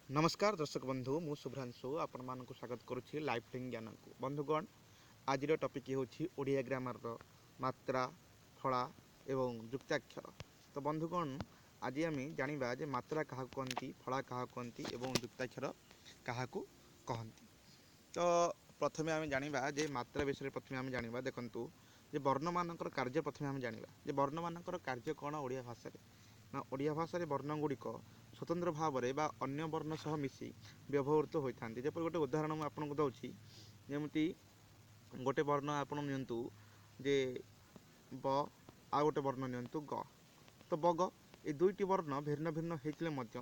ନମସ୍କାର ଦର୍ଶକ ବନ୍ଧୁ, ମୁଁ ଶୁଭ୍ରାଂଶୁ ଆପଣମାନଙ୍କୁ ସ୍ୱାଗତ କରୁଛି ଲାଇଫ୍ ଲାଇନ୍ ଜ୍ଞାନକୁ। ବନ୍ଧୁଗଣ, ଆଜିର ଟପିକ୍ ହେଉଛି ଓଡ଼ିଆ ଗ୍ରାମାରର ମାତ୍ରା, ଫଳା ଏବଂ ଯୁକ୍ତାକ୍ଷର। ତ ବନ୍ଧୁଗଣ, ଆଜି ଆମେ ଜାଣିବା ଯେ ମାତ୍ରା କାହାକୁ କହନ୍ତି, ଫଳା କାହାକୁ କହନ୍ତି ଏବଂ ଯୁକ୍ତାକ୍ଷର କାହାକୁ କହନ୍ତି। ତ ପ୍ରଥମେ ଆମେ ଜାଣିବା ଯେ ମାତ୍ରା ବିଷୟରେ। ପ୍ରଥମେ ଆମେ ଜାଣିବା, ଦେଖନ୍ତୁ ଯେ ବର୍ଣ୍ଣମାନଙ୍କର କାର୍ଯ୍ୟ। ପ୍ରଥମେ ଆମେ ଜାଣିବା ଯେ ବର୍ଣ୍ଣମାନଙ୍କର କାର୍ଯ୍ୟ କ'ଣ ଓଡ଼ିଆ ଭାଷାରେ। ନା, ଓଡ଼ିଆ ଭାଷାରେ ବର୍ଣ୍ଣଗୁଡ଼ିକ ସ୍ୱତନ୍ତ୍ର ଭାବରେ ବା ଅନ୍ୟ ବର୍ଣ୍ଣ ସହ ମିଶି ବ୍ୟବହୃତ ହୋଇଥାନ୍ତି। ଯେପରି ଗୋଟେ ଉଦାହରଣ ମୁଁ ଆପଣଙ୍କୁ ଦେଉଛି, ଯେମିତି ଗୋଟେ ବର୍ଣ୍ଣ ଆପଣ ନିଅନ୍ତୁ ଯେ ବ, ଆଉ ଗୋଟେ ବର୍ଣ୍ଣ ନିଅନ୍ତୁ ଗ। ତ ବଗ, ଏ ଦୁଇଟି ବର୍ଣ୍ଣ ଭିନ୍ନ ଭିନ୍ନ ହେଇଥିଲେ ମଧ୍ୟ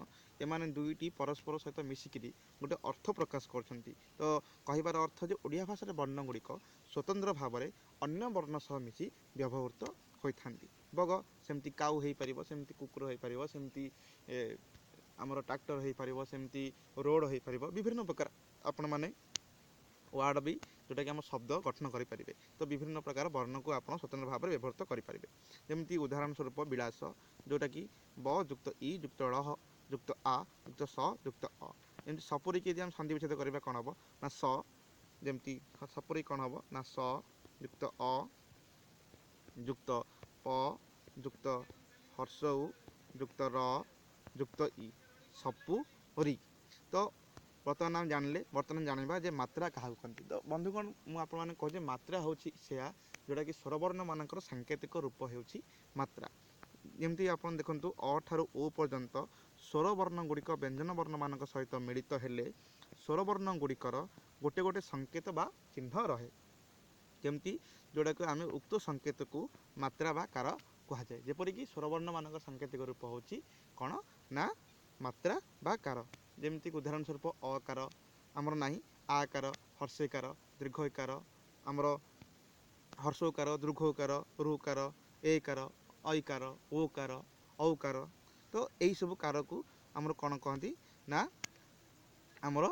ଏମାନେ ଦୁଇଟି ପରସ୍ପର ସହିତ ମିଶିକିରି ଗୋଟେ ଅର୍ଥ ପ୍ରକାଶ କରୁଛନ୍ତି। ତ କହିବାର ଅର୍ଥ ଯେ ଓଡ଼ିଆ ଭାଷାରେ ବର୍ଣ୍ଣ ଗୁଡ଼ିକ ସ୍ୱତନ୍ତ୍ର ଭାବରେ ଅନ୍ୟ ବର୍ଣ୍ଣ ସହ ମିଶି ବ୍ୟବହୃତ ହୋଇଥାନ୍ତି। ବଗ ସେମିତି କାଉ ହେଇପାରିବ, ସେମିତି କୁକୁର ହେଇପାରିବ, ସେମିତି ଆମର ଟ୍ରାକ୍ଟର ହେଇପାରିବ, ସେମିତି ରୋଡ଼ ହେଇପାରିବ। ବିଭିନ୍ନ ପ୍ରକାର ଆପଣମାନେ ୱାର୍ଡ଼ ବି ଯେଉଁଟାକି ଆମ ଶବ୍ଦ ଗଠନ କରିପାରିବେ। ତ ବିଭିନ୍ନ ପ୍ରକାର ବର୍ଣ୍ଣକୁ ଆପଣ ସ୍ୱତନ୍ତ୍ର ଭାବରେ ବ୍ୟବହୃତ କରିପାରିବେ। ଯେମିତି ଉଦାହରଣ ସ୍ୱରୂପ ବିଳାସ, ଯେଉଁଟାକି ବ ଯୁକ୍ତ ଇ ଯୁକ୍ତ ଳ ଯୁକ୍ତ ଆ ଯୁକ୍ତ ସ ଯୁକ୍ତ ଅ। ଯେମିତି ସପୁରିକି ଯଦି ଆମେ ସନ୍ଧି ବିଚ୍ଛେଦ କରିବା, କ'ଣ ହେବ ନା ସ, ଯେମିତି ସପୁରି କ'ଣ ହେବ ନା ସ ଯୁକ୍ତ ଅ ଯୁକ୍ତ ପ ଯୁକ୍ତ ହର୍ଷଉ ଯୁକ୍ତ ର ଯୁକ୍ତ ଇ, ସପୁରି। ତ ବର୍ତ୍ତମାନ ଆମେ ଜାଣିଲେ, ବର୍ତ୍ତମାନ ଜାଣିବା ଯେ ମାତ୍ରା କାହାକୁ କହନ୍ତି। ତ ବନ୍ଧୁଗଣ, ମୁଁ ଆପଣମାନଙ୍କୁ କହୁଛି, ମାତ୍ରା ହେଉଛି ସେୟା ଯେଉଁଟାକି ସ୍ୱରବର୍ଣ୍ଣମାନଙ୍କର ସାଙ୍କେତିକ ରୂପ ହେଉଛି ମାତ୍ରା। ଯେମିତି ଆପଣ ଦେଖନ୍ତୁ, ଅ ଠାରୁ ଓ ପର୍ଯ୍ୟନ୍ତ ସ୍ୱରବର୍ଣ୍ଣ ଗୁଡ଼ିକ ବ୍ୟଞ୍ଜନ ବର୍ଣ୍ଣମାନଙ୍କ ସହିତ ମିଳିତ ହେଲେ ସ୍ୱରବର୍ଣ୍ଣ ଗୁଡ଼ିକର ଗୋଟେ ଗୋଟେ ସଂକେତ ବା ଚିହ୍ନ ରହେ, ଯେମିତି ଯେଉଁଟାକୁ ଆମେ ଉକ୍ତ ସଂକେତକୁ ମାତ୍ରା ବା କାର କୁହାଯାଏ। ଯେପରିକି ସ୍ୱରବର୍ଣ୍ଣମାନଙ୍କର ସାଙ୍କେତିକ ରୂପ ହେଉଛି କ'ଣ ନା ମାତ୍ରା ବା କାର। ଯେମିତିକି ଉଦାହରଣ ସ୍ୱରୂପ ଅକାର ଆମର ନାହିଁ, ଆକାର, ହର୍ଷେକାର, ଦୀର୍ଘ ଇକାର, ଆମର ହର୍ଷଉକାର, ଦୀର୍ଘଉକାର, ରୁକାର, ଏକାର, ଐକାର, ଓକାର, ଔକାର। ତ ଏଇସବୁ କାରକୁ ଆମର କ'ଣ କହନ୍ତି ନା ଆମର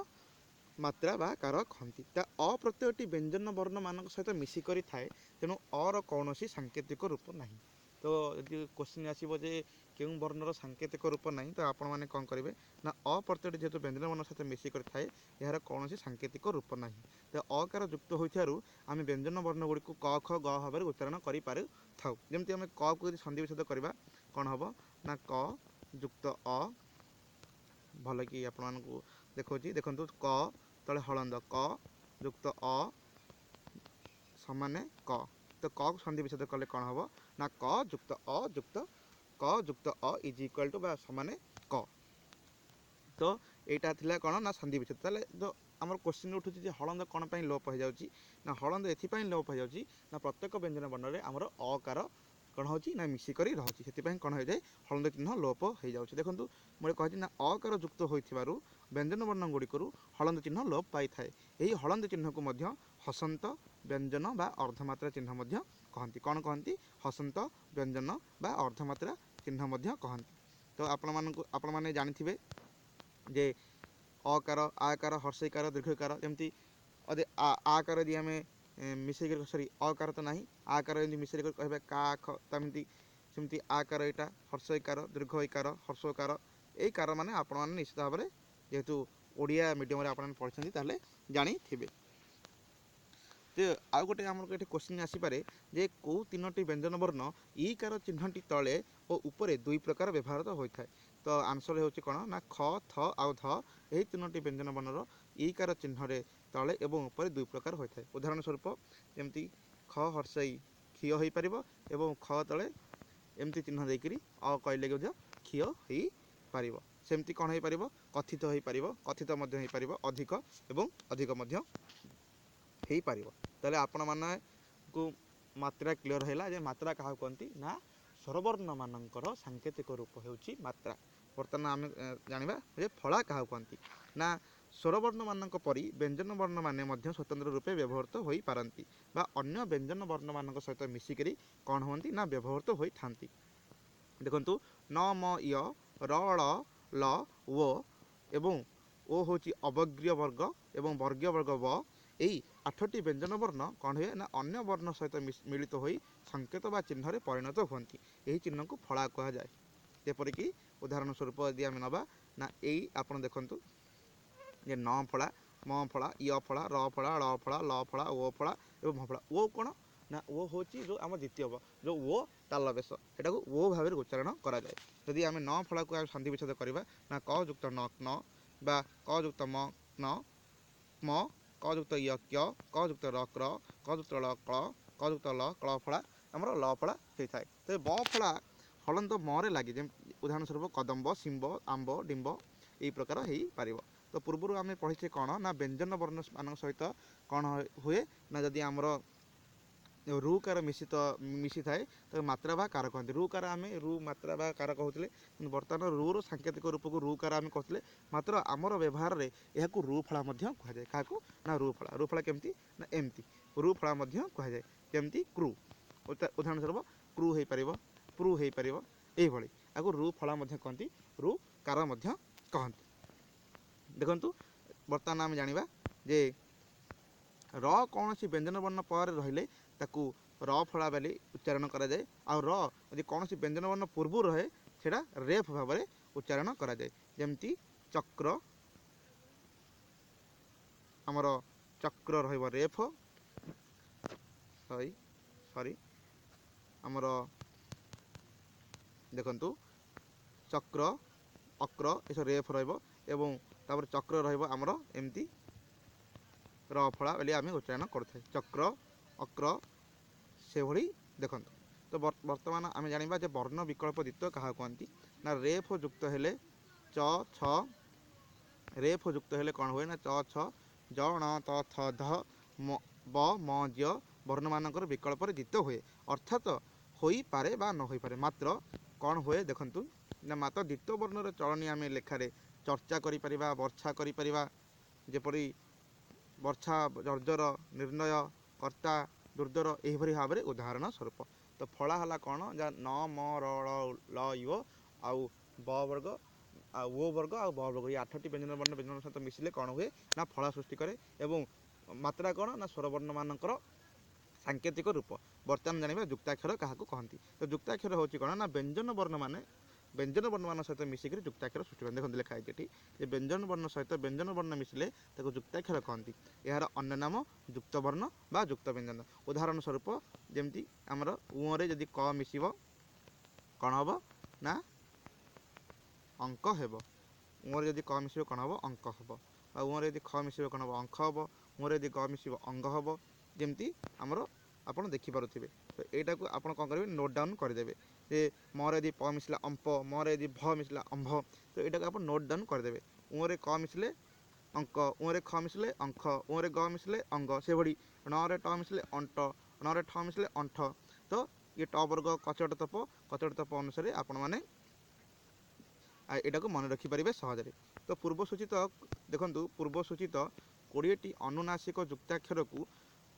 ମାତ୍ରା ବା କାର କହନ୍ତି। ତା ଅ ପ୍ରତ୍ୟୟଟି ବ୍ୟଞ୍ଜନ ବର୍ଣ୍ଣମାନଙ୍କ ସହିତ ମିଶିକରି ଥାଏ, ତେଣୁ ଅର କୌଣସି ସାଙ୍କେତିକ ରୂପ ନାହିଁ। ତ ଯଦି କୋଶ୍ଚିନ୍ ଆସିବ ଯେ କେଉଁ ବର୍ଣ୍ଣର ସାଙ୍କେତିକ ରୂପ ନାହିଁ, ତ ଆପଣମାନେ କ'ଣ କରିବେ ନା ଅ ପ୍ରତ୍ୟୟଟି ଯେହେତୁ ବ୍ୟଞ୍ଜନ ବର୍ଣ୍ଣ ସହିତ ମିଶିକରି ଥାଏ, ଏହାର କୌଣସି ସାଙ୍କେତିକ ରୂପ ନାହିଁ। ତ ଅକାର ଯୁକ୍ତ ହୋଇଥିବାରୁ ଆମେ ବ୍ୟଞ୍ଜନ ବର୍ଣ୍ଣ ଗୁଡ଼ିକୁ କ, ଖ, ଗ ଭାବରେ ଉଚ୍ଚାରଣ କରିପାରିଥାଉ। ଯେମିତି ଆମେ କକୁ ଯଦି ସନ୍ଧି ବିଚ୍ଛେଦ କରିବା, କ'ଣ ହେବ ନା କ ଯୁକ୍ତ ଅ। ଭଲ କି ଆପଣମାନଙ୍କୁ ଦେଖାଉଛି, ଦେଖନ୍ତୁ, କ ତଳେ ହଳନ୍ଦ, କ ଯୁକ୍ତ ଅ ସମାନେ କ। ତ କକୁ ସନ୍ଧି ବିଚ୍ଛେଦ କଲେ କ'ଣ ହେବ ନା କ ଯୁକ୍ତ ଅ ଯୁକ୍ତ କ ଯୁକ୍ତ ଅ is equal to ବା ସମାନେ କ। ତ ଏଇଟା ଥିଲା କ'ଣ ନା ସନ୍ଧି ବିଚ୍ଛେଦ। ତାହେଲେ ତ ଆମର କୋଶ୍ଚିନ୍ ଉଠୁଛି ଯେ ହଳନ୍ଦ କ'ଣ ପାଇଁ ଲୋପ ହେଇଯାଉଛି। ନା, ହଳନ୍ଦ ଏଥିପାଇଁ ଲୋପ ହେଇଯାଉଛି ନା ପ୍ରତ୍ୟେକ ବ୍ୟଞ୍ଜନ ବର୍ଣ୍ଣରେ ଆମର ଅକାର କ'ଣ ହେଉଛି ନା ମିଶିକରି ରହୁଛି। ସେଥିପାଇଁ କ'ଣ ହେଇଯାଏ, ହଳନ୍ଦ ଚିହ୍ନ ଲୋପ ହେଇଯାଉଛି। ଦେଖନ୍ତୁ, ମୁଁ କହିଛି ନା ଅକାର ଯୁକ୍ତ ହୋଇଥିବାରୁ ବ୍ୟଞ୍ଜନ ବର୍ଣ୍ଣ ଗୁଡ଼ିକରୁ ହଳନ୍ଦ ଚିହ୍ନ ଲୋପ ପାଇଥାଏ। ଏହି ହଳନ୍ଦ ଚିହ୍ନକୁ ମଧ୍ୟ ହସନ୍ତ ବ୍ୟଞ୍ଜନ ବା ଅର୍ଦ୍ଧମାତ୍ରା ଚିହ୍ନ ମଧ୍ୟ କହନ୍ତି। କ'ଣ କହନ୍ତି? ହସନ୍ତ ବ୍ୟଞ୍ଜନ ବା ଅର୍ଦ୍ଧମାତ୍ରା ଚିହ୍ନ ମଧ୍ୟ କହନ୍ତି। ତ ଆପଣମାନଙ୍କୁ ଆପଣମାନେ ଜାଣିଥିବେ ଯେ ଅକାର, ଆକାର, ହର୍ଷଇକାର, ଦୀର୍ଘକାର। ଯେମିତି ଆକାର ଯଦି ଆମେ ମିଶେଇକରି, ସରି, ଅକାର ତ ନାହିଁ, ଆକାର ଏମିତି ମିଶେଇକରି କହିବା କା ଖ, ସେମିତି ସେମିତି ଆକାର ଏଇଟା ହର୍ଷଇକାର, ଦୀର୍ଘ ଇକାର, ହର୍ଷକାର। ଏଇ କାର ମାନେ ଆପଣମାନେ ନିଶ୍ଚିତ ଭାବରେ ଯେହେତୁ ଓଡ଼ିଆ ମିଡ଼ିୟମରେ ଆପଣମାନେ ପଢ଼ିଛନ୍ତି, ତାହେଲେ ଜାଣିଥିବେ ଯେ ଆଉ ଗୋଟେ ଆମର ଏଠି କୋଶ୍ଚିନ୍ ଆସିପାରେ ଯେ କେଉଁ ତିନୋଟି ବ୍ୟଞ୍ଜନ ବର୍ଣ୍ଣ ଇକାର ଚିହ୍ନଟି ତଳେ ଓ ଉପରେ ଦୁଇ ପ୍ରକାର ବ୍ୟବହୃତ ହୋଇଥାଏ। ତ ଆନ୍ସର୍ ହେଉଛି କ'ଣ ନା ଖ, ଥ ଆଉ ଧ। ଏହି ତିନୋଟି ବ୍ୟଞ୍ଜନ ବର୍ଣ୍ଣର ଇକାର ଚିହ୍ନରେ ତଳେ ଏବଂ ଉପରେ ଦୁଇ ପ୍ରକାର ହୋଇଥାଏ। ଉଦାହରଣ ସ୍ୱରୂପ ଯେମିତି ଖ ହର୍ଷେଇ କ୍ଷୀୟ ହୋଇପାରିବ ଏବଂ ଖ ତଳେ ଏମିତି ଚିହ୍ନ ଦେଇକରି ଅ କହିଲେ ମଧ୍ୟ କ୍ଷୀୟ ହେଇପାରିବ। ସେମିତି କ'ଣ ହେଇପାରିବ? କଥିତ ହେଇପାରିବ, କଥିତ ମଧ୍ୟ ହେଇପାରିବ, ଅଧିକ ଏବଂ ଅଧିକ ମଧ୍ୟ ହେଇପାରିବ। ତାହେଲେ ଆପଣମାନଙ୍କୁ ମାତ୍ରା କ୍ଲିଅର୍ ହେଲା ଯେ ମାତ୍ରା କାହାକୁ କହନ୍ତି ନା ସ୍ୱରବର୍ଣ୍ଣମାନଙ୍କର ସାଙ୍କେତିକ ରୂପ ହେଉଛି ମାତ୍ରା। ବର୍ତ୍ତମାନ ଆମେ ଜାଣିବା ଯେ ଫଳା କାହାକୁ କହନ୍ତି। ନା, ସ୍ୱରବର୍ଣ୍ଣମାନଙ୍କ ପରି ବ୍ୟଞ୍ଜନ ବର୍ଣ୍ଣମାନେ ମଧ୍ୟ ସ୍ୱତନ୍ତ୍ର ରୂପେ ବ୍ୟବହୃତ ହୋଇପାରନ୍ତି ବା ଅନ୍ୟ ବ୍ୟଞ୍ଜନ ବର୍ଣ୍ଣମାନଙ୍କ ସହିତ ମିଶିକରି କ'ଣ ହୁଅନ୍ତି ନା ବ୍ୟବହୃତ ହୋଇଥାନ୍ତି। ଦେଖନ୍ତୁ, ନ, ମ, ୟ, ର, ଳ, ଲ, ଓ ଏବଂ ଓ ହେଉଛି ଅବଗ୍ରୀୟ ବର୍ଗ ଏବଂ ବର୍ଗୀୟ ବର୍ଗ ବ, ଏଇ 8ଟି ବ୍ୟଞ୍ଜନ ବର୍ଣ୍ଣ କ'ଣ ହୁଏ ନା ଅନ୍ୟ ବର୍ଣ୍ଣ ସହିତ ମିଳିତ ହୋଇ ସଂକେତ ବା ଚିହ୍ନରେ ପରିଣତ ହୁଅନ୍ତି। ଏହି ଚିହ୍ନକୁ ଫଳା କୁହାଯାଏ। ଯେପରିକି ଉଦାହରଣ ସ୍ୱରୂପ ଯଦି ଆମେ ନେବା ନା ଏଇ ଆପଣ ଦେଖନ୍ତୁ ଯେ ନ ଫଳା, ମ ଫଳା, ୟ ଫଳା, ର ଫଳା, ଳ ଫଳା, ଲ ଫଳା, ଓ ଫଳା ଏବଂ ଭ ଫଳା। ଓ କ'ଣ ନା ଓ ହେଉଛି ଯେଉଁ ଆମ ଦ୍ୱିତୀୟ ଯେଉଁ ଓ ତାଲବେଶ, ସେଟାକୁ ଓ ଭାବରେ ଉଚ୍ଚାରଣ କରାଯାଏ। ଯଦି ଆମେ ନ ଫଳାକୁ ଆମେ ସନ୍ଧି ବିଚ୍ଛେଦ କରିବା ନା କ ଯୁକ୍ତ ନ ନ ବା କ ଯୁକ୍ତ ମ ନ ମ, କ ଯୁକ୍ତ ୟ କ୍ୟ, କ ଯୁକ୍ତ ର କ୍ର, କ ଯୁକ୍ତ ଳ କ୍ଳ, କ ଯୁକ୍ତ ଲ କ୍ଳ ଫଳା, ଆମର ଲ ଫଳା ହେଇଥାଏ। ତେବେ ବ ଫଳା ହଳନ୍ତ ମରେ ଲାଗେ, ଯେମିତି ଉଦାହରଣ ସ୍ୱରୂପ କଦମ୍ବ, ଶିମ୍ବ, ଆମ୍ବ, ଡିମ୍ବ ଏଇ ପ୍ରକାର ହେଇପାରିବ। ତ ପୂର୍ବରୁ ଆମେ ପଢ଼ିଛେ କ'ଣ ନା ବ୍ୟଞ୍ଜନ ବର୍ଣ୍ଣ ମାନଙ୍କ ସହିତ କ'ଣ ହୁଏ ନା ଯଦି ଆମର ରୁ କାର ମିଶିତ ମିଶିଥାଏ ତାକୁ ମାତ୍ରା ବା କାର କହନ୍ତି। ରୁ କାର ଆମେ ରୁ ମାତ୍ରା ବା କାର କହୁଥିଲେ, କିନ୍ତୁ ବର୍ତ୍ତମାନ ରୁର ସାଙ୍କେତିକ ରୂପକୁ ରୁ କାର ଆମେ କହୁଥିଲେ, ମାତ୍ର ଆମର ବ୍ୟବହାରରେ ଏହାକୁ ରୁ ଫଳା ମଧ୍ୟ କୁହାଯାଏ। କାହାକୁ ନା ରୁ ଫଳା। ରୁ ଫଳା କେମିତି ନା ଏମିତି ରୁ ଫଳା ମଧ୍ୟ କୁହାଯାଏ। ଯେମିତି କ୍ରୁ, ଉଦାହରଣ ସ୍ୱରୂପ କ୍ରୁ ହେଇପାରିବ, ପ୍ରୁ ହେଇପାରିବ, ଏଇଭଳି ଆକୁ ରୁ ଫଳା ମଧ୍ୟ କହନ୍ତି, ରୁ କାର ମଧ୍ୟ କହନ୍ତି। ଦେଖନ୍ତୁ ବର୍ତ୍ତମାନ ଆମେ ଜାଣିବା ଯେ ର କୌଣସି ବ୍ୟଞ୍ଜନ ବର୍ଣ୍ଣ ପରେ ରହିଲେ ତାକୁ ର ଫଳା ବୋଲି ଉଚ୍ଚାରଣ କରାଯାଏ, ଆଉ ର ଯଦି କୌଣସି ବ୍ୟଞ୍ଜନ ବର୍ଣ୍ଣ ପୂର୍ବରୁ ରହେ ସେଇଟା ରେଫ୍ ଭାବରେ ଉଚ୍ଚାରଣ କରାଯାଏ। ଯେମିତି ଚକ୍ର, ଆମର ଚକ୍ର ରହିବ ରେଫ୍, ସରି ସରି ଆମର ଦେଖନ୍ତୁ ଚକ୍ର, ଅକ୍ର ଏସବୁ ରେଫ୍ ରହିବ, ଏବଂ ତାପରେ ଚକ୍ର ରହିବ ଆମର ଏମିତି ର ଫଳା ବୋଲି ଆମେ ଉଚ୍ଚାରଣ କରୁଥାଏ, ଚକ୍ର, ଅକ୍ର ସେଭଳି। ଦେଖନ୍ତୁ ତ ବର୍ତ୍ତମାନ ଆମେ ଜାଣିବା ଯେ ବର୍ଣ୍ଣ ବିକଳ୍ପ ଦ୍ୱିତ୍ୱ କାହାକୁ କୁହନ୍ତି ନା ରେଫ୍ ଯୁକ୍ତ ହେଲେ ଚ ଛ, ରେଫ୍ ଯୁକ୍ତ ହେଲେ କ'ଣ ହୁଏ ନା ଚ ଛ ଜ ଣ ତ ଥ ଧ ମ ବ ମ ଜ ବର୍ଣ୍ଣମାନଙ୍କର ବିକଳ୍ପରେ ଦ୍ୱିତ୍ୱ ହୁଏ, ଅର୍ଥାତ ହୋଇପାରେ ବା ନ ହୋଇପାରେ। ମାତ୍ର କ'ଣ ହୁଏ ଦେଖନ୍ତୁ ନା ମାତ୍ର ଦ୍ୱିତ୍ୱ ବର୍ଣ୍ଣର ଚଳଣି ଆମେ ଲେଖାରେ ଚର୍ଚ୍ଚା କରିପାରିବା, ବର୍ଚ୍ଛା କରିପାରିବା, ଯେପରି ବର୍ଚ୍ଛା, ଜର୍ଜର, ନିର୍ଣ୍ଣୟ, କର୍ତ୍ତା, ଦୁର୍ଦ୍ଦର, ଏହିଭଳି ଭାବରେ ଉଦାହରଣ ସ୍ୱରୂପ। ତ ଫଳା ହେଲା କ'ଣ ଯା ନ ମ ର ଳ ଲ ୟ ଆଉ ବ ବର୍ଗ ଆଉ ଓ ବର୍ଗ ଆଉ ବ ବର୍ଗ, ଏଇ 8ଟି ବ୍ୟଞ୍ଜନ ବର୍ଣ୍ଣ ବ୍ୟଞ୍ଜନ ସହିତ ମିଶିଲେ କ'ଣ ହୁଏ ନା ଫଳା ସୃଷ୍ଟି କରେ, ଏବଂ ମାତ୍ରା କ'ଣ ନା ସ୍ୱରବର୍ଣ୍ଣମାନଙ୍କର ସାଙ୍କେତିକ ରୂପ। ବର୍ତ୍ତମାନ ଜାଣିବା ଯୁକ୍ତାକ୍ଷର କାହାକୁ କହନ୍ତି। ତ ଯୁକ୍ତାକ୍ଷର ହେଉଛି କ'ଣ ନା ବ୍ୟଞ୍ଜନ ବର୍ଣ୍ଣମାନେ ବ୍ୟଞ୍ଜନ ବର୍ଣ୍ଣମାନଙ୍କ ସହିତ ମିଶିକରି ଯୁକ୍ତାକ୍ଷର ସୃଷ୍ଟି କରନ୍ତି। ଦେଖନ୍ତୁ ଲେଖା ହେଇଛି ଏଠି ଯେ ବ୍ୟଞ୍ଜନ ବର୍ଣ୍ଣ ସହିତ ବ୍ୟଞ୍ଜନ ବର୍ଣ୍ଣ ମିଶିଲେ ତାକୁ ଯୁକ୍ତାକ୍ଷର କହନ୍ତି। ଏହାର ଅନ୍ୟ ନାମ ଯୁକ୍ତ ବର୍ଣ୍ଣ ବା ଯୁକ୍ତ ବ୍ୟଞ୍ଜନ। ଉଦାହରଣ ସ୍ୱରୂପ ଯେମିତି ଆମର ଉଁରେ ଯଦି କ ମିଶିବ କ'ଣ ହେବ ନା ଅଙ୍କ ହେବ, ଉଁରେ ଯଦି କ ମିଶିବ କ'ଣ ହେବ ଅଙ୍କ ହେବ, ଆଉ ଉଁରେ ଯଦି ଖ ମିଶିବ କ'ଣ ହେବ ଅଙ୍ଖ ହେବ, ଉଁରେ ଯଦି ଗ ମିଶିବ ଅଙ୍ଗ ହେବ। ଯେମିତି ଆମର ଆପଣ ଦେଖିପାରୁଥିବେ। ତ ଏଇଟାକୁ ଆପଣ କ'ଣ କରିବେ ନୋଟ୍ ଡାଉନ୍ କରିଦେବେ ଯେ ମରେ ଯଦି ପ ମିଶିଲା ଅମ୍ପ, ମରେ ଯଦି ଭ ମିଶିଲା ଅମ୍ଭ। ତ ଏଇଟାକୁ ଆପଣ ନୋଟ୍ ଡାଉନ୍ କରିଦେବେ। ଉଁରେ କ ମିଶିଲେ ଅଙ୍କ, ଉଁରେ ଖ ମିଶିଲେ ଅଙ୍ଖ, ଉଁରେ ଗ ମିଶିଲେ ଅଙ୍ଗ, ସେଭଳି ଣରେ ଟ ମିଶିଲେ ଅଣ୍ଟ, ଣରେ ଠ ମିଶିଲେ ଅଣ୍ଠ। ତ ଇଏ ଟ ବର୍ଗ କଚଟ ତପ, କଚଟ ତପ ଅନୁସାରେ ଆପଣମାନେ ଏଇଟାକୁ ମନେ ରଖିପାରିବେ ସହଜରେ। ତ ପୂର୍ବ ସୂଚିତ ଦେଖନ୍ତୁ ପୂର୍ବ ସୂଚିତ 20ଟି ଅନୁନାସିକ ଯୁକ୍ତାକ୍ଷରକୁ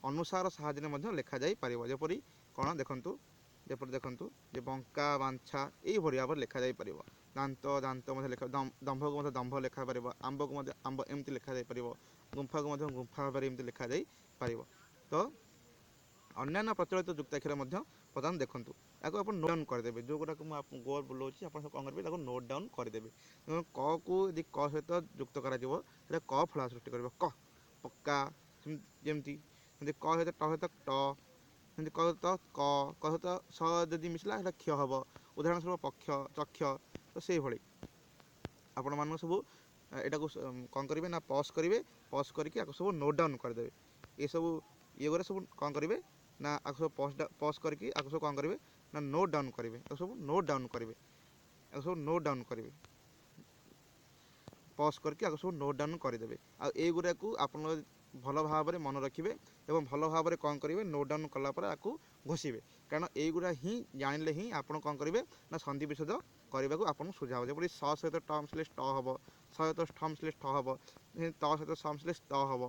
ଅନୁସାର ସାହାଯ୍ୟରେ ମଧ୍ୟ ଲେଖାଯାଇପାରିବ। ଯେପରି କ'ଣ ଦେଖନ୍ତୁ, ଯେପରି ଦେଖନ୍ତୁ ଯେ ବଙ୍କା, ବାଞ୍ଛା ଏଇଭଳି ଭାବରେ ଲେଖାଯାଇପାରିବ। ଦାନ୍ତ, ଦାନ୍ତ ମଧ୍ୟ ଲେଖା, ଦମ୍ଭକୁ ମଧ୍ୟ ଦମ୍ଭ ଲେଖାପାରିବ, ଆମ୍ବକୁ ମଧ୍ୟ ଆମ୍ବ ଏମିତି ଲେଖାଯାଇପାରିବ, ଗୁମ୍ଫାକୁ ମଧ୍ୟ ଗୁମ୍ଫା ଭାବରେ ଏମିତି ଲେଖାଯାଇପାରିବ। ତ ଅନ୍ୟାନ୍ୟ ପ୍ରଚଳିତ ଯୁକ୍ତାକ୍ଷର ମଧ୍ୟ ବର୍ତ୍ତମାନ ଦେଖନ୍ତୁ, ତାକୁ ଆପଣ ନୋଟ୍ ଡାଉନ୍ କରିଦେବେ। ଯେଉଁଗୁଡ଼ାକୁ ମୁଁ ଗୋଲ ବୁଲାଉଛି ଆପଣ ସବୁ କ'ଣ କରିବେ ତାକୁ ନୋଟ୍ ଡାଉନ୍ କରିଦେବେ। ତେଣୁ କକୁ ଯଦି କ ସହିତ ଯୁକ୍ତ କରାଯିବ ସେଇଟା କ ଫଳା ସୃଷ୍ଟି କରିବ, କ ପକ୍କା, ଯେମିତି ସେମିତି କ ସହିତ ଟ ସହିତ ଟ, ସେମିତି କ ସହିତ କ, କ ସହିତ ସ ଯଦି ମିଶିଲା ସେଇଟା କ୍ଷ ହେବ। ଉଦାହରଣ ସ୍ୱରୂପ ପକ୍ଷ, ଚକ୍ଷ। ତ ସେଇଭଳି ଆପଣମାନଙ୍କୁ ସବୁ ଏଇଟାକୁ କ'ଣ କରିବେ ନା ପଜ୍ କରିବେ, ପଜ୍ କରିକି ଆକୁ ସବୁ ନୋଟ୍ ଡାଉନ୍ କରିଦେବେ। ଏସବୁ ଇଏ ଗୁଡ଼ା ସବୁ କ'ଣ କରିବେ ନା ଆକୁ ସବୁ ପଜ୍ କରିକି ଆକୁ ସବୁ କ'ଣ କରିବେ ନା ନୋଟ୍ ଡାଉନ୍ କରିବେ, ଆକୁ ସବୁ ନୋଟ୍ ଡାଉନ୍ କରିବେ, ଆକୁ ସବୁ ନୋଟ୍ ଡାଉନ୍ କରିବେ, ପଜ୍ କରିକି ଆକୁ ସବୁ ନୋଟ୍ ଡାଉନ୍ କରିଦେବେ। ଆଉ ଏଇଗୁଡ଼ାକୁ ଆପଣ ଭଲ ଭାବରେ ମନେ ରଖିବେ ଏବଂ ଭଲ ଭାବରେ କ'ଣ କରିବେ ନୋଟ୍ ଡାଉନ୍ କଲା ପରେ ଆକୁ ଘୋଷିବେ, କାରଣ ଏଇଗୁଡ଼ା ହିଁ ଜାଣିଲେ ହିଁ ଆପଣ କ'ଣ କରିବେ ନା ସନ୍ଧି ବିଚ୍ଛେଦ କରିବାକୁ ଆପଣଙ୍କୁ ସୁଝା ହେବ। ଯେପରି ସ ସହିତ ଟ ମିଶିଲେ ଷ୍ଟ ହେବ, ସ ସହିତ ଷ୍ଠ ମିଶିଲେ ଷ୍ଠ ହେବ, ତ ସହିତ ସ ମିଶିଲେ ସ୍ତ ହେବ।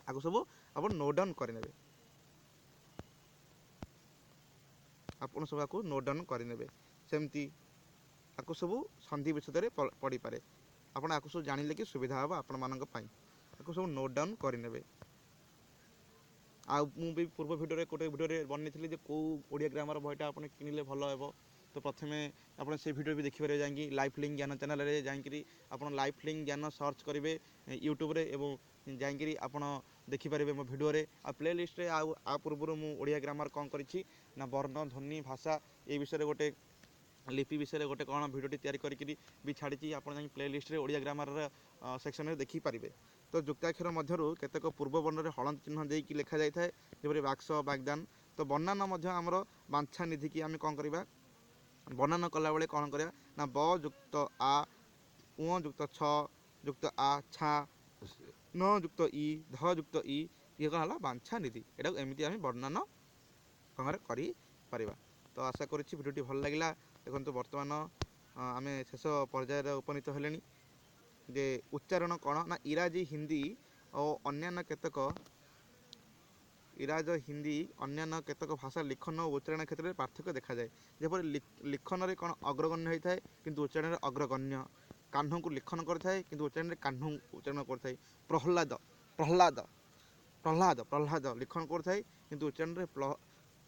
ଆକୁ ସବୁ ଆପଣ ନୋଟ୍ ଡାଉନ୍ କରିନେବେ, ଆପଣ ସବୁ ଆକୁ ନୋଟ୍ ଡାଉନ୍ କରିନେବେ। ସେମିତି ଆକୁ ସବୁ ସନ୍ଧି ବିଚ୍ଛେଦରେ ପଡ଼ିପାରେ, ଆପଣ ଆକୁ ସବୁ ଜାଣିଲେ କି ସୁବିଧା ହେବ ଆପଣମାନଙ୍କ ପାଇଁ, ଆକୁ ସବୁ ନୋଟ୍ ଡାଉନ୍ କରିନେବେ। ଆଉ ମୁଁ ବି ପୂର୍ବ ଭିଡ଼ିଓରେ ଗୋଟେ ଭିଡ଼ିଓରେ ବନେଇଥିଲି ଯେ କେଉଁ ଓଡ଼ିଆ ଗ୍ରାମାର ବହିଟା ଆପଣ କିଣିଲେ ଭଲ ହେବ, ତ ପ୍ରଥମେ ଆପଣ ସେ ଭିଡ଼ିଓ ବି ଦେଖିପାରିବେ ଯାଇକି ଲାଇଫ୍ ଲିଙ୍କ୍ ଜ୍ଞାନ ଚ୍ୟାନେଲ୍ରେ ଯାଇକିରି ଆପଣ ଲାଇଫ୍ ଲିଙ୍କ୍ ଜ୍ଞାନ ସର୍ଚ୍ଚ କରିବେ ୟୁଟ୍ୟୁବ୍ରେ ଏବଂ ଯାଇକିରି ଆପଣ ଦେଖିପାରିବେ ମୋ ଭିଡ଼ିଓରେ। ଆଉ ପ୍ଲେ ଲିଷ୍ଟରେ ଆଉ ଆ ପୂର୍ବରୁ ମୁଁ ଓଡ଼ିଆ ଗ୍ରାମାର କ'ଣ କରିଛି ନା ବର୍ଣ୍ଣ, ଧ୍ୱନି, ଭାଷା ଏ ବିଷୟରେ ଗୋଟେ ଲିପି ବିଷୟରେ ଗୋଟେ କ'ଣ ଭିଡ଼ିଓଟି ତିଆରି କରିକିରି ବି ଛାଡ଼ିଛି। ଆପଣ ଯାଇକି ପ୍ଲେ ଲିଷ୍ଟରେ ଓଡ଼ିଆ ଗ୍ରାମାରର ସେକ୍ସନରେ ଦେଖିପାରିବେ। ତ ଯୁକ୍ତାକ୍ଷର ମଧ୍ୟରୁ କେତେକ ପୂର୍ବ ବର୍ଣ୍ଣରେ ହଳନ୍ତ ଚିହ୍ନ ଦେଇକି ଲେଖାଯାଇଥାଏ, ଯେପରି ବାକ୍ସ, ବାଗଦାନ। ତ ବନାନ ମଧ୍ୟ ଆମର ବାଞ୍ଛା ନିଧିକି ଆମେ କ'ଣ କରିବା, ବନାନ କଲାବେଳେ କ'ଣ କରିବା ନା ବ ଯୁକ୍ତ ଆ, ଉଁ ଯୁକ୍ତ ଛ ଯୁକ୍ତ ଆ, ଛା, ନ ଯୁକ୍ତ ଇ, ଧ ଯୁକ୍ତ ଇ, ଇଏ କ'ଣ ହେଲା ବାଞ୍ଛା ନିଧି। ଏଟାକୁ ଏମିତି ଆମେ ବର୍ଣ୍ଣନ କ'ଣ କରିପାରିବା। ତ ଆଶା କରୁଛି ଭିଡ଼ିଓଟି ଭଲ ଲାଗିଲା। ଦେଖନ୍ତୁ ବର୍ତ୍ତମାନ ଆମେ ଶେଷ ପର୍ଯ୍ୟାୟରେ ଉପନୀତ ହେଲେଣି ଯେ ଉଚ୍ଚାରଣ କ'ଣ ନା ଇରାଜୀ, ହିନ୍ଦୀ ଓ ଅନ୍ୟାନ୍ୟ କେତେକ ଇରାଜ, ହିନ୍ଦୀ ଅନ୍ୟାନ୍ୟ କେତେକ ଭାଷା ଲିଖନ ଓ ଉଚ୍ଚାରଣ କ୍ଷେତ୍ରରେ ପାର୍ଥକ୍ୟ ଦେଖାଯାଏ। ଯେପରି ଲିଖନରେ କ'ଣ ଅଗ୍ରଗଣ୍ୟ ହୋଇଥାଏ କିନ୍ତୁ ଉଚ୍ଚାରଣରେ ଅଗ୍ରଗଣ୍ୟ। କାହ୍ନୁକୁ ଲିଖନ କରିଥାଏ କିନ୍ତୁ ଉଚ୍ଚାରଣରେ କାହ୍ନୁ ଉଚ୍ଚାରଣ କରିଥାଏ। ପ୍ରହ୍ଲାଦ, ପ୍ରହ୍ଲାଦ, ପ୍ରହ୍ଲାଦ, ପ୍ରହ୍ଲାଦ ଲିଖନ କରୁଥାଏ କିନ୍ତୁ ଉଚ୍ଚାରଣରେ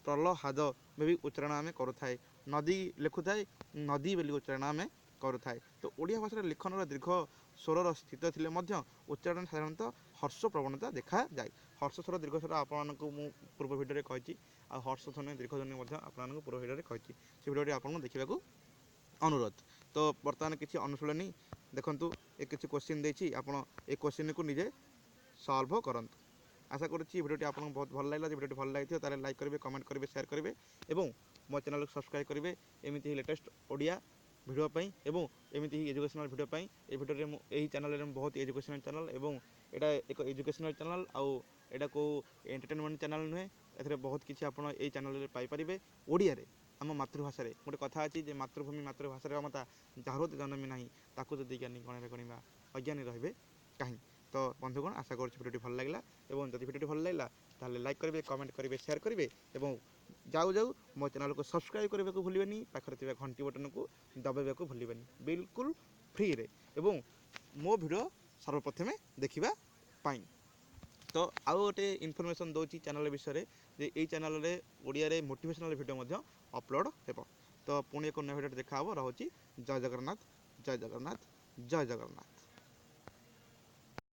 ପ୍ରହ୍ଲାଦ ବି ଉଚ୍ଚାରଣ ଆମେ କରୁଥାଏ। ନଦୀ ଲେଖୁଥାଏ, ନଦୀ ବୋଲି ଉଚ୍ଚାରଣ ଆମେ କରୁଥାଏ। ତ ଓଡ଼ିଆ ଭାଷାରେ ଲିଖନର ଦୀର୍ଘ ସ୍ୱରର ସ୍ଥିତ ଥିଲେ ମଧ୍ୟ ଉଚ୍ଚାରଣ ସାଧାରଣତଃ ହର୍ଷ ପ୍ରବଣତା ଦେଖାଯାଏ। ହର୍ଷ ସ୍ୱର, ଦୀର୍ଘ ସ୍ୱର ଆପଣମାନଙ୍କୁ ମୁଁ ପୂର୍ବ ଭିଡ଼ିଓରେ କହିଛି, ଆଉ ହର୍ଷ ଧ୍ୱନି, ଦୀର୍ଘ ଧ୍ୱନି ମଧ୍ୟ ଆପଣମାନଙ୍କୁ ପୂର୍ବ ଭିଡ଼ିଓରେ କହିଛି। ସେ ଭିଡ଼ିଓଟି ଆପଣଙ୍କୁ ଦେଖିବାକୁ ଅନୁରୋଧ। ତ ବର୍ତ୍ତମାନ କିଛି ଅନୁଶୀଳନୀ ଦେଖନ୍ତୁ, ଏ କିଛି କୋଶ୍ଚିନ୍ ଦେଇଛି, ଆପଣ ଏ କୋଶ୍ଚିନ୍କୁ ନିଜେ ସଲ୍ଭ କରନ୍ତୁ। ଆଶା କରୁଛି ଭିଡ଼ିଓଟି ଆପଣଙ୍କୁ ବହୁତ ଭଲ ଲାଗିଲା। ଯଦି ଭିଡ଼ିଓଟି ଭଲ ଲାଗିଥିବ ତାହେଲେ ଲାଇକ୍ କରିବେ, କମେଣ୍ଟ କରିବେ, ସେୟାର କରିବେ ଏବଂ ମୋ ଚ୍ୟାନେଲକୁ ସବସ୍କ୍ରାଇବ୍ କରିବେ ଏମିତି ହିଁ ଲେଟେଷ୍ଟ ଓଡ଼ିଆ ଭିଡ଼ିଓ ପାଇଁ ଏବଂ ଏମିତି ହିଁ ଏଜୁକେସନାଲ୍ ଭିଡ଼ିଓ ପାଇଁ। ଏ ଭିଡ଼ିଓରେ ମୁଁ ଏହି ଚ୍ୟାନେଲରେ ମୁଁ ବହୁତ ଏଜୁକେସନାଲ୍ ଚ୍ୟାନେଲ୍ ଏବଂ ଏଇଟା ଏକ ଏଜୁକେସନାଲ୍ ଚ୍ୟାନେଲ୍ ଆଉ ଏଇଟା କେଉଁ ଏଣ୍ଟରଟେନମେଣ୍ଟ ଚ୍ୟାନେଲ୍ ନୁହେଁ। ଏଥିରେ ବହୁତ କିଛି ଆପଣ ଏଇ ଚ୍ୟାନେଲରେ ପାଇପାରିବେ ଓଡ଼ିଆରେ, ଆମ ମାତୃଭାଷାରେ। ଗୋଟେ କଥା ଅଛି ଯେ ମାତୃଭୂମି ମାତୃଭାଷାରେ ମମତା ଯାହୃତ ଜନ୍ମି ନାହିଁ, ତାକୁ ଯଦି ଜ୍ଞାନୀ ଗଣରେ ଗଣିବା ଅଜ୍ଞାନୀ ରହିବେ କାହିଁ। ତ ବନ୍ଧୁଗଣ, ଆଶା କରୁଛି ଭିଡ଼ିଓଟି ଭଲ ଲାଗିଲା ଏବଂ ଯଦି ଭିଡ଼ିଓଟି ଭଲ ଲାଗିଲା ତାହେଲେ ଲାଇକ୍ କରିବେ, କମେଣ୍ଟ କରିବେ, ସେୟାର କରିବେ ଏବଂ ଯାଉ ଯାଉ ମୋ ଚ୍ୟାନେଲକୁ ସବସ୍କ୍ରାଇବ୍ କରିବାକୁ ଭୁଲିବେନି, ପାଖରେ ଥିବା ଘଣ୍ଟି ବଟନକୁ ଦବାଇବାକୁ ଭୁଲିବେନି, ବିଲକୁଲ ଫ୍ରିରେ ଏବଂ ମୋ ଭିଡ଼ିଓ ସର୍ବପ୍ରଥମେ ଦେଖିବା ପାଇଁ। ତ ଆଉ ଗୋଟେ ଇନଫର୍ମେସନ୍ ଦେଉଛି ଚ୍ୟାନେଲ୍ ବିଷୟରେ ଯେ ଏଇ ଚ୍ୟାନେଲରେ ଓଡ଼ିଆରେ ମୋଟିଭେସନାଲ୍ ଭିଡ଼ିଓ ମଧ୍ୟ ଅପଲୋଡ଼ ହେବ। ତ ପୁଣି ଏକ ନୂଆ ଭିଡ଼ିଓ ଦେଖା ହେବ। ରହୁଛି, ଜୟ ଜଗନ୍ନାଥ, ଜୟ ଜଗନ୍ନାଥ, ଜୟ ଜଗନ୍ନାଥ।